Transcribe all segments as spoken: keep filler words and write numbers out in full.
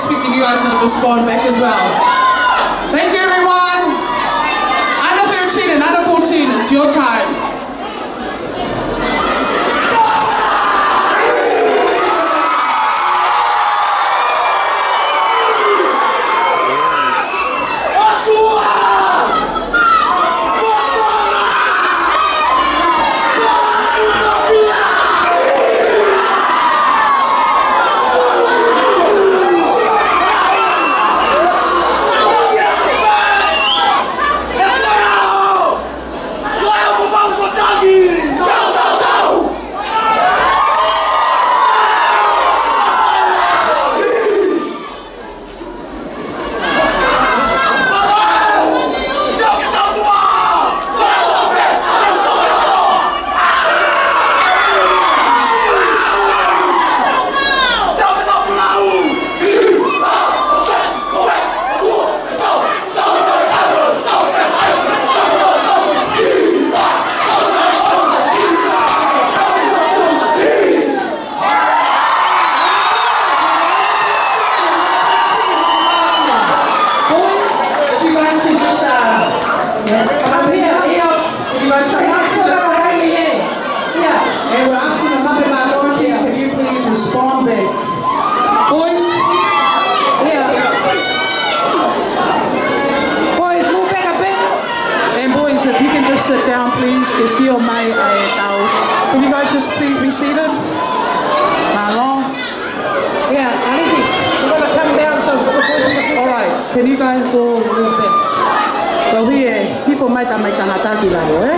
Expecting you guys to respond back as well. Thank you, everyone. Under thirteen and under fourteen, it's your time. Boys, if you guys can just, uh, come up here, if you guys come up to the stage. And we're asking the Mape Mālohi, can you please respond back? Boys? Yeah. Boys, move back a bit. And boys, if you can just sit down, please. Ke sio mai ʻa e tau. Can you guys just please be seated? Mālō. Yeah, Alifi, you gotta come down so the boys can... All right, can you guys all move back? Well, here, hifo mai e kau tangata ki lalo, ē?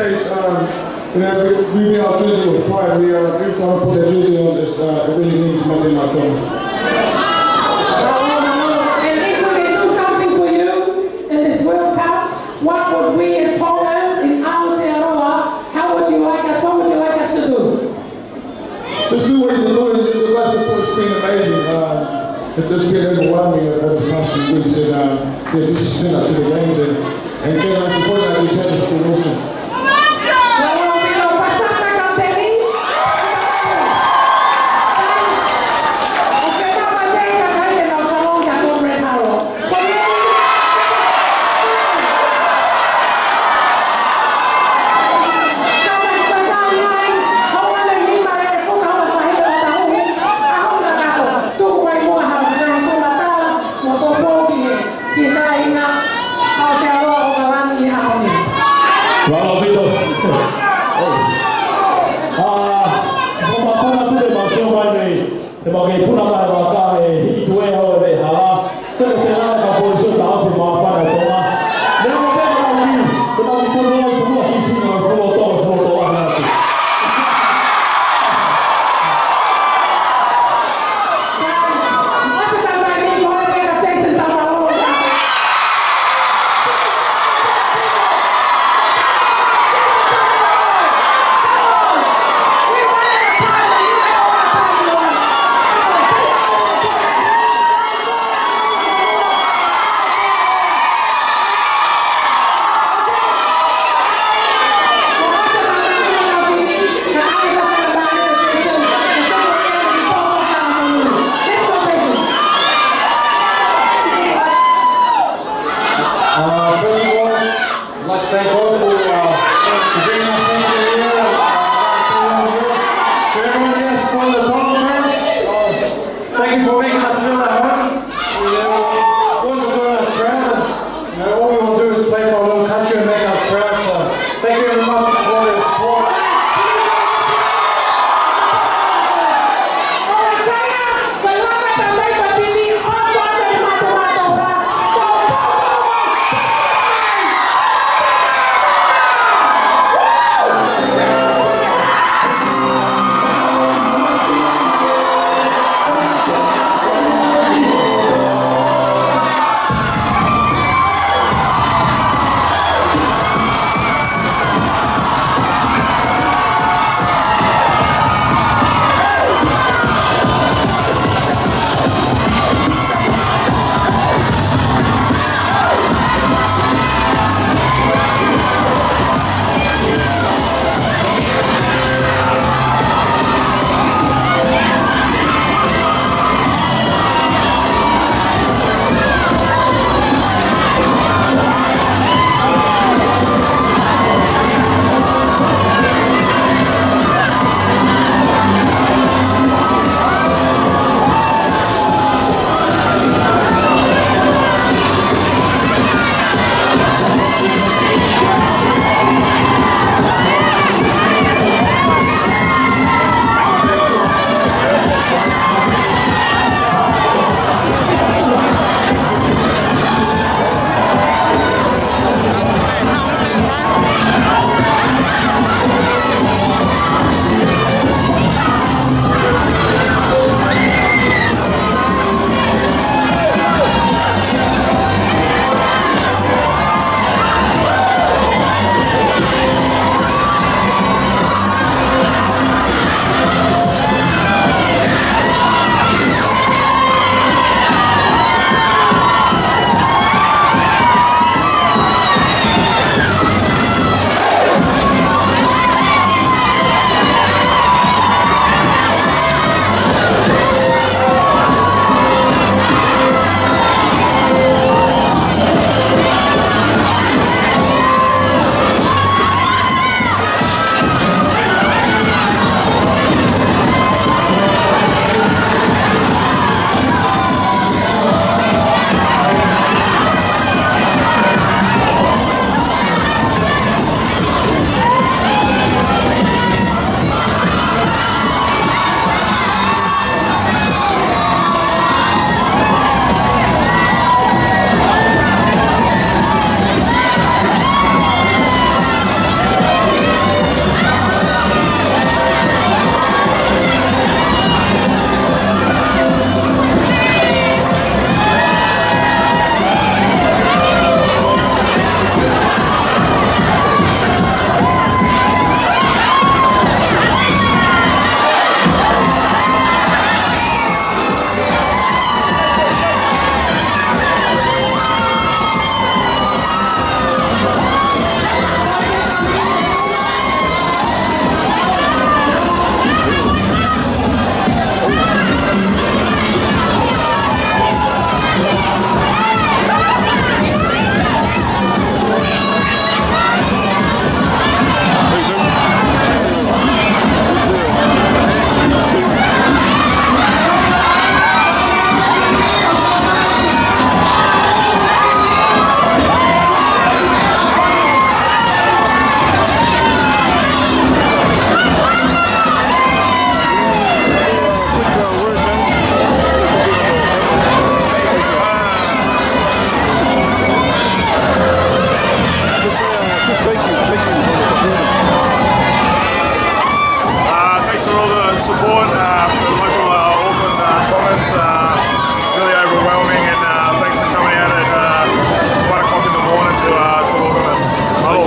Um, you know, we, we, we are doing it with pride. We are, every time I put that jersey on, it's, uh, it really means Mate Mautolu. And if we can do something for you in this World Cup, what would we as Tongan in Aotearoa, how would you like us, what would you like us to do? There's two ways of doing it. The last support's been amazing. Um, it, it's been overwhelming over the past few weeks, and, um, yeah, just to stand up to the games and, and get out and support that we said is cool also. Support, uh, the local, uh, Auckland, uh, Tongans, uh, really overwhelming, and, uh, thanks for coming out at, uh, one o'clock in the morning to, uh, to welcome us. Mālō.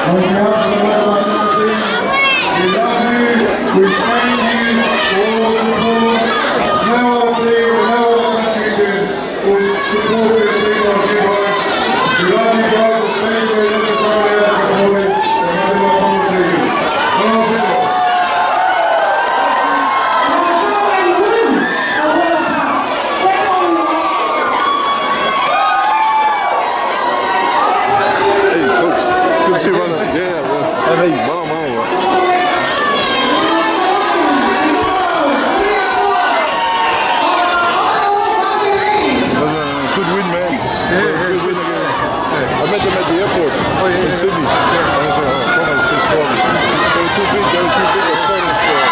On behalf of the Royal Society, we love you, we thank you for all the support. Now I'll see you, now I'll see you again. We support you, we love you guys. We love you guys, and thank you very much for coming out and supporting the Ngāti Hine Tongans team. Well done. Hey, coach. Good to see you, brother. Yeah, yeah, yeah. Hey, mālō, mālō. It was a good win, man. Yeah, yeah, good win again. Yeah. I met them at the airport in Sydney. And I said, "Oh, Tonga is too strong." They were too big, they were too big. Australia's strong.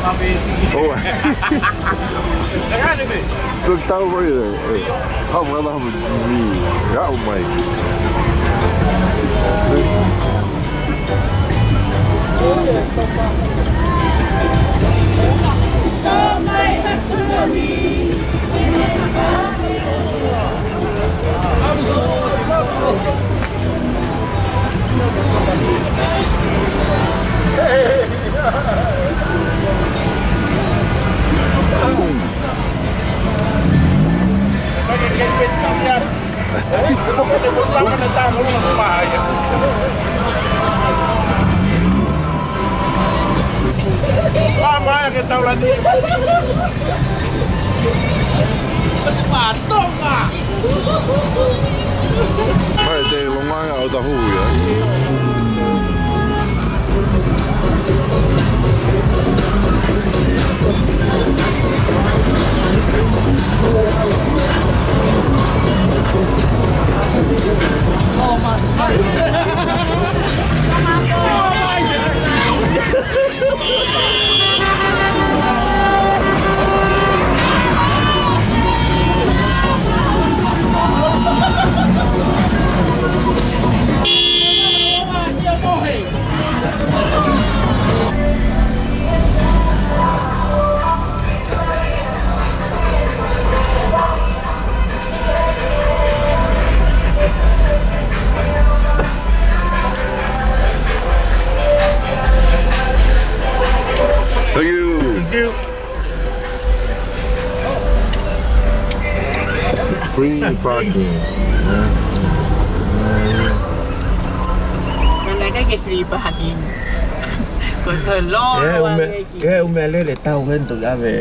ʻOua. Ko e tau mai ē, ē. Hau ka laha mai ni, aʻu mai. Mai te longa ʻo Tahuia. Thank you. Thank you. Free parking. Ka naʻe ʻikai ke free parking. Ko e, ko e lolo ʻe, ʻume, ʻa e ki. ʻE, ʻume lele tau hento ʻave.